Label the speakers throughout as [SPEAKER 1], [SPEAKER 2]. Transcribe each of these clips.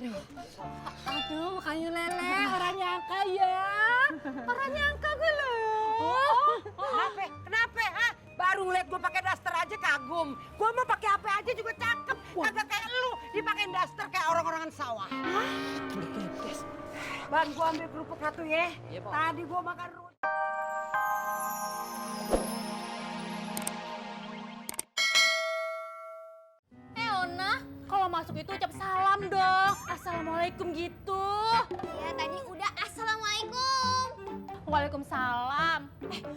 [SPEAKER 1] Aduh, makanya lele, orang nyangka ya. Orang nyangka gue loh.
[SPEAKER 2] Kenapa? Ah? Baru ngeliat gue pakai daster aja kagum. Gue mau pakai apa aja juga cakep. Kagak kayak lu dipakein daster kayak orang-orangan sawah. Ban, gue ambil kerupuk satu ya. Tadi gue makan roti.
[SPEAKER 1] Ona, kalau masuk itu ucap salam dong. Assalamualaikum gitu.
[SPEAKER 3] Ya tadi udah assalamualaikum.
[SPEAKER 1] Waalaikumsalam.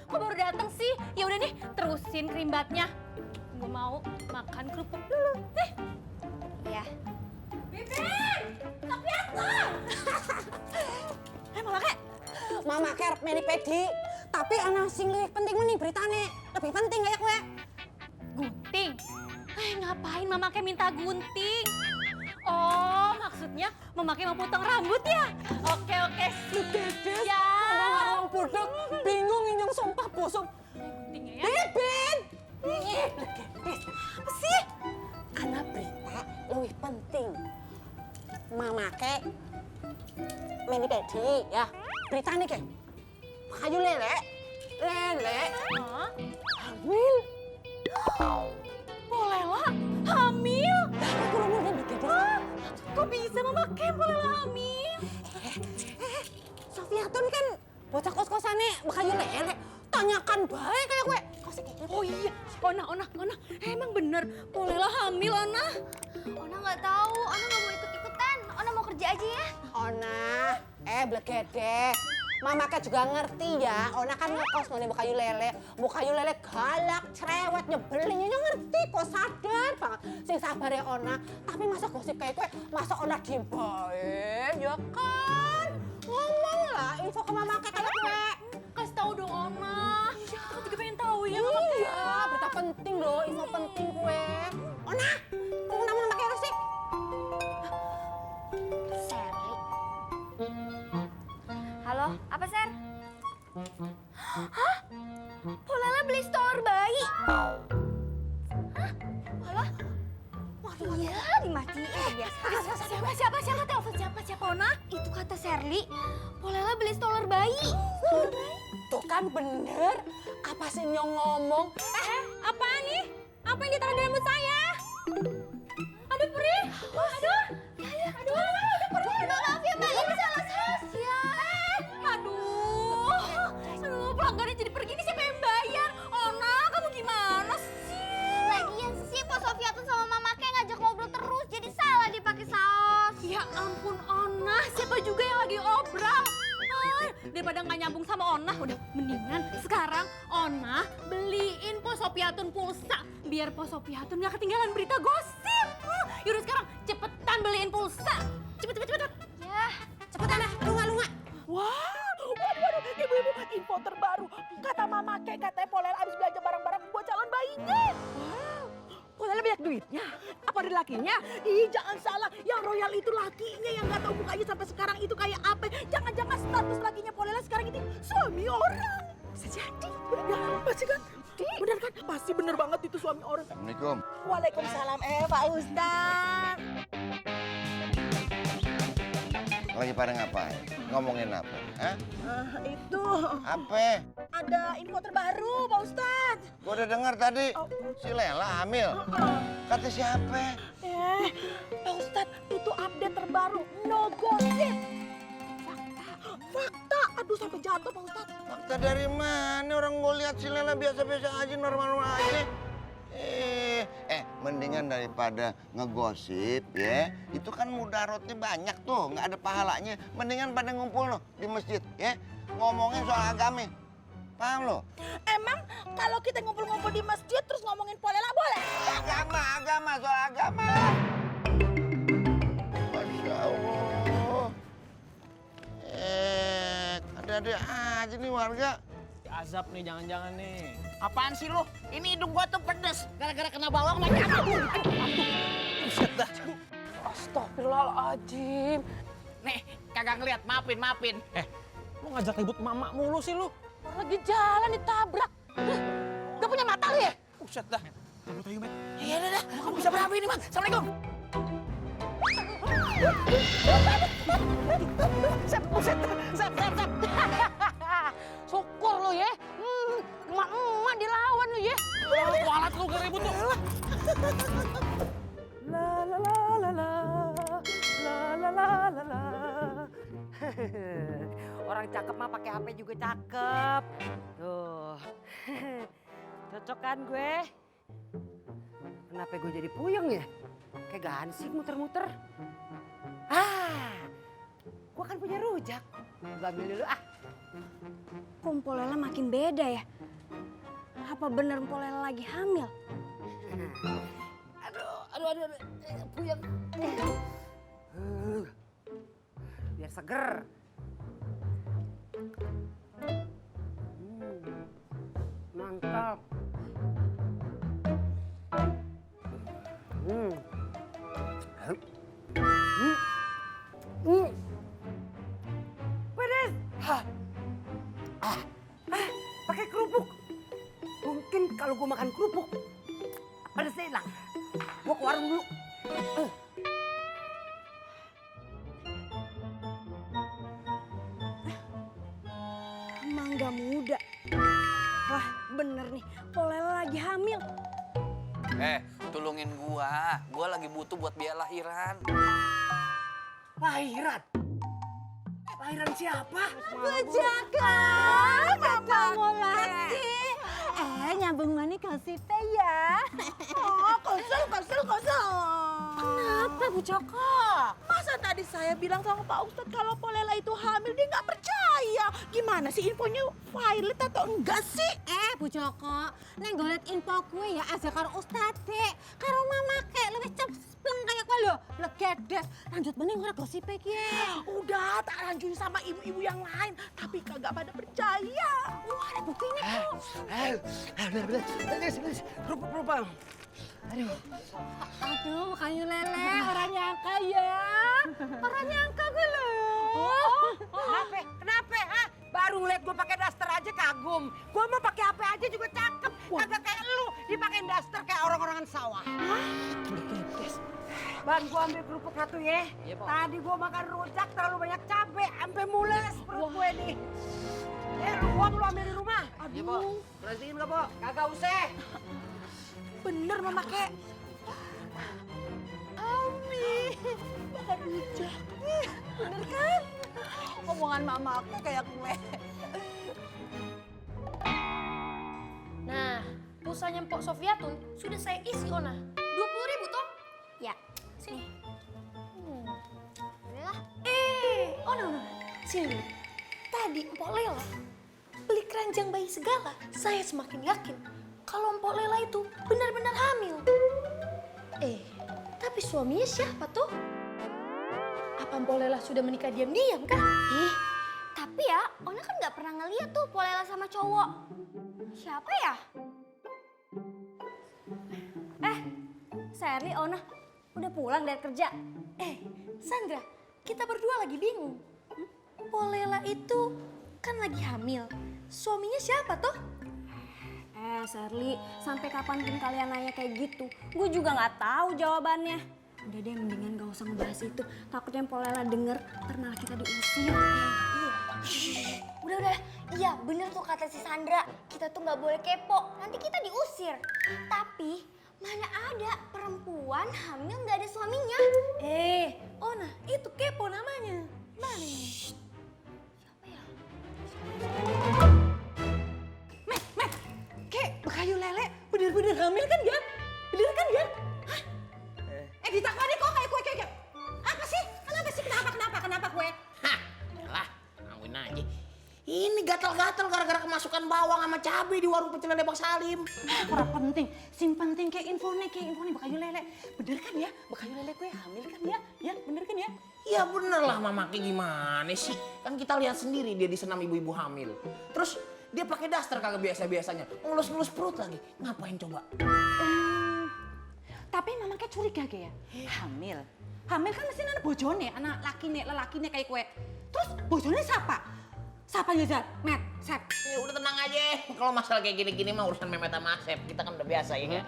[SPEAKER 1] Kok baru datang sih? Ya udah nih, terusin kerimbatnya. Gue mau makan kerupuk dulu. Nih.
[SPEAKER 3] Ya.
[SPEAKER 1] Bibin, tapi apa? Malah kayak
[SPEAKER 2] Mama kerep meni pedi. Tapi ana sing lebih penting meni beritane. Lebih penting kayak kue.
[SPEAKER 1] gunting. Ngapain mama kayak minta gunting? Oh, maksudnya mama kayak mau potong rambut ya? Oke,
[SPEAKER 2] Dedes,
[SPEAKER 1] ya.
[SPEAKER 2] orang bodoh bingung inyong sumpah bosok.
[SPEAKER 1] Guntingnya ya.
[SPEAKER 2] Bibin!
[SPEAKER 1] Apa sih?
[SPEAKER 2] Ana berita lebih penting. Mama ke meni pedi ya. Beritane ke. Kayu lele.
[SPEAKER 1] Hah?
[SPEAKER 2] Hamil.
[SPEAKER 1] Polela hamil?
[SPEAKER 2] Aku ngomong dan Dedes.
[SPEAKER 1] Kok bisa mama kayak Polela hamil?
[SPEAKER 2] Sofiatun kan bocah kos-kosane Kayu lele. Tanyakan baik kayak gue.
[SPEAKER 1] Oh iya, Ona. Emang bener Polela hamil, Ona?
[SPEAKER 3] Ona nggak tahu, Ona nggak mau ikut-ikutan. Ona mau kerja aja ya.
[SPEAKER 2] Ona, blegedes. Mama kan juga ngerti ya, Ona kan ngekos ngene Bu Kayu Lele. Bu Kayu Lele galak, cerewet, nyebelin, ya ngerti kok sadar banget. Sing sabar ya Ona, tapi masa gosip kayak gue, masa Ona diem bae, ya kan? Ngomong lah info ke Mama kayak gue.
[SPEAKER 1] Kasih tahu dong, Ona. Aku juga pengen tahu ya, mama kayak.
[SPEAKER 2] Iya, berita penting loh, info penting gue. Ona, tunggu nama pakai rusik.
[SPEAKER 3] Serli. Halo, apa Ser? Hah? Polela beli stroller bayi? Hah? Polela? Waduh, iya dimatiin biasa.
[SPEAKER 1] Siapa telepon siapa Ona?
[SPEAKER 3] Itu kata Serli, Polela beli stroller bayi.
[SPEAKER 2] Tuh kan bener, apa sih Nyong ngomong?
[SPEAKER 1] Apaan nih? Apa yang ditaruh di rambut saya? Aduh, Pri. Aduh, Pri.
[SPEAKER 3] Maaf ya Mbak, ini salah Sasya.
[SPEAKER 1] Aduh, pelanggannya jadi pergi, ini siapa yang bayar? Ona, kamu gimana sih?
[SPEAKER 3] Lagian sih Pak Sofiatun sama Mama kayak ngajak ngobrol terus, jadi salah dipakai saus.
[SPEAKER 1] Ya ampun, Ona, siapa juga yang lagi obrol? Daripada nggak nyambung sama Ona, udah mendingan sekarang Ona beliin Po Sopiatun pulsa biar Po Sopiatun nggak ketinggalan berita gosip. Yaudah sekarang cepetan beliin pulsa. Cepet.
[SPEAKER 3] Ya,
[SPEAKER 2] Cepetan lah, lunga.
[SPEAKER 4] Waduh, ibu-ibu, info terbaru. Kata Mama katanya Polela abis belanja barang-barang buat calon bayinya. Wow, Polela banyak duitnya. Apa ada lakinya? Ih, jangan salah. Yang royal itu lakinya yang nggak tahu mukanya sampai sekarang itu kayak apa. Jangan-jangan status lakinya Polela sekarang itu suami orang. Bisa jadi. Ya, pasti kan? Bener kan? Pasti bener banget itu suami orang.
[SPEAKER 5] Assalamualaikum.
[SPEAKER 4] Waalaikumsalam, Pak Ustaz.
[SPEAKER 5] Lagi pada ngapain? Ngomongin apa? Hah?
[SPEAKER 4] Itu
[SPEAKER 5] Apa?
[SPEAKER 4] ada info terbaru, Pak Ustaz.
[SPEAKER 5] Gua udah dengar tadi. Si Lela hamil. Kata siapa?
[SPEAKER 4] Pak Ustaz, itu update terbaru. No gosip. Fakta. Aduh, sampai jatuh, Pak Ustaz.
[SPEAKER 5] Fakta dari mana? Orang gua lihat si Lela biasa-biasa aja, normal-normal aja. Mendingan daripada ngegosip ya. Itu kan mudaratnya banyak tuh, nggak ada pahalanya. Mendingan pada ngumpul loh di masjid ya. Ngomongin soal agama. Paham lo?
[SPEAKER 4] Emang kalau kita ngumpul-ngumpul di masjid terus ngomongin Polela boleh?
[SPEAKER 5] Agama, soal agama. Masya Allah. Ada-ada aja nih warga.
[SPEAKER 6] Azab nih, jangan-jangan nih.
[SPEAKER 7] Apaan sih lu? Ini hidung gua tuh pedes. Gara-gara kena bawang banyak.
[SPEAKER 6] Buset dah.
[SPEAKER 4] Astagfirullahaladzim.
[SPEAKER 7] Nih, kagak ngeliat. Maafin.
[SPEAKER 6] Lu ngajak ribut mama mulu sih lu.
[SPEAKER 4] Lagi jalan ditabrak. Gak punya mata lu ya?
[SPEAKER 6] Buset dah. Cabut ayo, Met.
[SPEAKER 7] Iya dah. Aku bisa berapa ini, Bang? Assalamualaikum.
[SPEAKER 4] Sep, buset, sep. Syukur lu ya. Emak-emak dilawan lu ya.
[SPEAKER 6] Kualat lu gak ribut tuh.
[SPEAKER 4] La la la la la. La la la la la. Orang cakep mah pakai HP juga cakep. Tuh. Cocok kan gue? Kenapa gue jadi puyeng ya? Kayak gansik muter-muter. Gue kan punya rujak. Gue ambil dulu ah.
[SPEAKER 3] Kok Mpok Lela makin beda ya? Apa bener Mpok Lela lagi hamil?
[SPEAKER 4] Aduh, puyeng. Biar seger. Mantap. Pedas. Pakai kerupuk. Mungkin kalau gue makan kerupuk, pedasnya hilang. Gue ke warung dulu.
[SPEAKER 3] Mangga muda. Wah, bener nih. Mpok Lela lagi hamil.
[SPEAKER 8] Tolongin gua lagi butuh buat biaya lahiran.
[SPEAKER 4] Lahiran? Lahiran siapa?
[SPEAKER 2] Bejaka, ketemu lagi. Nyambung mani kasih teh ya.
[SPEAKER 4] Oh, kosel.
[SPEAKER 2] Kenapa Bu Jaka?
[SPEAKER 4] Masa tadi saya bilang sama Pak Ustadz kalau Mpok Lela itu hamil, dia nggak percaya. Gimana sih infonya valid atau enggak sih?
[SPEAKER 2] Bu Joko, neng golet info kue ya aja karo Ustadz dek. Karo mama kek lebih cepet kayak kue lho. Legedes, lanjut bening ora gosip ya.
[SPEAKER 4] Udah, tak lanjutin sama ibu-ibu yang lain. Tapi kagak pada percaya.
[SPEAKER 2] Wah, ada buktinya kok.
[SPEAKER 6] Kerupuk.
[SPEAKER 2] Aduh, kayu lele, orang nyangka ya. Orang nyangka gue loh.
[SPEAKER 4] Kenapa? Baru liat gue pakai daster aja kagum. Gue mau pakai HP aja juga cakep. Kagak kayak lu dipakein daster kayak orang-orangan sawah. Bang, gue ambil kerupuk satu ya. Tadi gue makan rujak terlalu banyak cabai, sampai mules perut gue nih. Uang lu ambil di rumah.
[SPEAKER 8] Iya, Po. Berhatiin nggak, Po?
[SPEAKER 4] Kagak usah.
[SPEAKER 3] Bener Mama Kek.
[SPEAKER 4] Ami, makan rujak.
[SPEAKER 3] Bener kan? Omongan mama aku kayak kue.
[SPEAKER 1] Nah, pulsanya Mpok Sofiatun sudah saya isi, Ona. 20.000 toh? Ya, sini.
[SPEAKER 3] Udah.
[SPEAKER 1] Ona. Sini dulu. Tadi Mpok Lela beli keranjang bayi segala. Saya semakin yakin kalau Mpok Lela itu benar-benar hamil. Tapi suaminya siapa tuh? Apa Mpok Lela sudah menikah diam-diam kah?
[SPEAKER 3] Tapi ya, Ona kan nggak pernah ngeliat tuh Mpok Lela sama cowok. Siapa ya?
[SPEAKER 1] Serli, Ona udah pulang dari kerja. Sandra, kita berdua lagi bingung. Mpok Lela itu kan lagi hamil. Suaminya siapa tuh?
[SPEAKER 3] Serli, sampai kapanpun kalian nanya kayak gitu, gue juga nggak tahu jawabannya. Udah deh, mendingan gak usah ngebahas itu. Takutnya Mpok Lela denger, ntar malah kita diusir. Udah. Iya, bener tuh kata si Sandra. Kita tuh nggak boleh kepo, nanti kita diusir. Tapi mana ada perempuan hamil nggak ada suaminya?
[SPEAKER 1] Ona, itu kepo namanya. Mana?
[SPEAKER 3] Siapa ya?
[SPEAKER 2] Kek, kayu lele bener-bener hamil kan ya? Bener kan ya? Hah? Ditakoni kok kayak kue kayak apa sih? Kenapa sih? Kenapa kue?
[SPEAKER 7] Hah, yalah, ngawin aja. Ini gatal-gatal gara-gara kemasukan bawang sama cabai di warung pecel lele Bang Salim.
[SPEAKER 2] Kurang penting, penting kayak infonya bakayu lele. Bener kan ya? Bakayu lele kue hamil kan ya? Ya, bener kan ya?
[SPEAKER 7] Ya bener lah Mama Ki, gimana sih? Kan kita lihat sendiri dia disenam ibu-ibu hamil. Terus dia pakai daster kagak biasa-biasanya. Ngelus-ngelus perut lagi. Ngapain coba?
[SPEAKER 2] Tapi mama kayak curiga kayak ya? Hamil kan mesti ada bojone, anak lelakine kayak kue. Terus bojone siapa? Siapa ya, Zat? Met, Sep.
[SPEAKER 7] Ya udah tenang aja. Kalau masalah kayak gini-gini mah urusan Memet sama Asep. Kita kan udah biasa ya kan?